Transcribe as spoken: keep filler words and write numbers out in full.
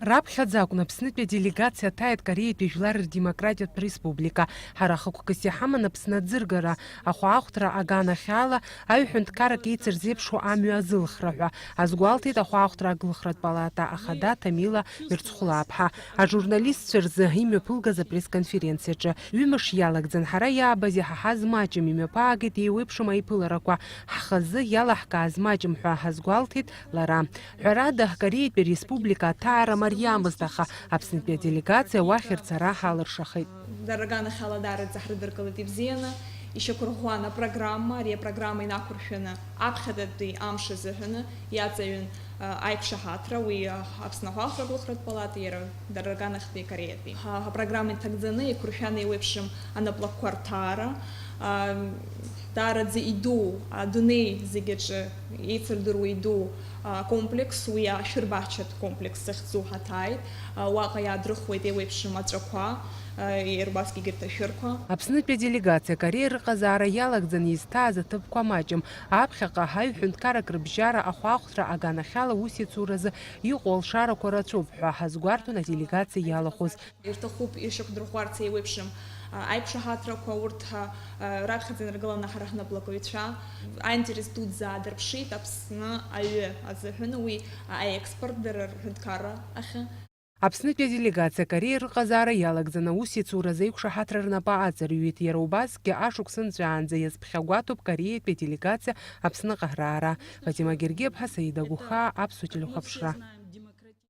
Раԥхьаӡа акәын Аԥснытәи аделегациа аҭааит Кореатәи Жәлар Рдемократиатә Республика. Ҳара хықәкыс иҳаман Аԥсны аӡыргара, ахәаахәҭра аганахьала, аҩ-ҳәынҭқаррак еицырзеиԥшу амҩа азылхра ҳәа, азгәалҭеит ахәаахәҭра аглыхратә палата ахада Ҭамила Мирцхәлаԥҳа, ажурналистцәа рзы имҩаԥылгаз апресс-конференциаҿы. Ҩымш иалагӡан ҳара иаабаз иҳаҳаз маҷым имҩаԥаагеит еиуеиԥшым аиԥыларақәа, ҳхазы иалаҳкааз маҷым ҳәа азгәалҭеит лара. Ҳәарада, Кореатәи Республика аҭаара мариамызт, аха Аԥснытәи аделегациа уахь рцара ҳалыршахеит. Дара рганахьала даараӡа ҳрыдыркылеит ибзианы, ишьақәырӷәӷәан апрограмма, ари апрограмма инақәыршәаны аԥхьатәи амш азыҳәаны иаҵаҩын, а, аиқәшаҳаҭра, уи, а, Аԥсны ахәаахәҭра аглыхратә палата, иара дара рганахьтәи Кореатәи. Ҳа, апрограмма инҭагӡаны, еиқәыршәаны еиуеиԥшым анаплакқәа рҭаара, а, даараӡа иду, адунеи зегьы аҿы еицырдыруа иду, а, комплекс, уи ашәырбаҳчатә комплекс захьӡу ҳаҭааит. А, уаҟа иаадрыхуеит еиуеиԥшым аҵәақәа, а, иара убасгьы егьырҭ ашәырқәа. Аԥснытәи аделегациа Кореа рыҟазаара иалагӡаны изҭааз аҭыԥқәа маҷым. Аԥхьаҟа ҳаҩ-ҳәынҭқаррак рыбжьара ахәаахәҭра аганахьала усеицуразы иҟоу алшарақәа рацәоуп ҳәа ҳазгәарҭон аделегациа иалахәыз. Ирҭахуп ишьақәдырӷәӷәарц еиуеиԥшым, а, аиқәшаҳаҭрақәа, урҭ, а, а, раԥхьаӡа инаргыланы ҳара ҳнаплакыҩцәа аинтерес дуӡӡа аадырԥшит Аԥсны аҩы азыҳәан, уи, а, аекспорт дара рҳәынҭқарра ахь. Аԥснытәи аделегациа Кореа рыҟазаара иалагӡаны аусеицуразы аиқәшаҳаҭра рнапы аҵарҩит, иара убасгьы ашықәс нҵәаанӡа иазԥхьагәаҭоуп Кореатәи аделегациа Аԥсныҟа раара. Фатима Гергиаԥҳа, Саида Гәыхаа, Аԥсуа телехәаԥшра.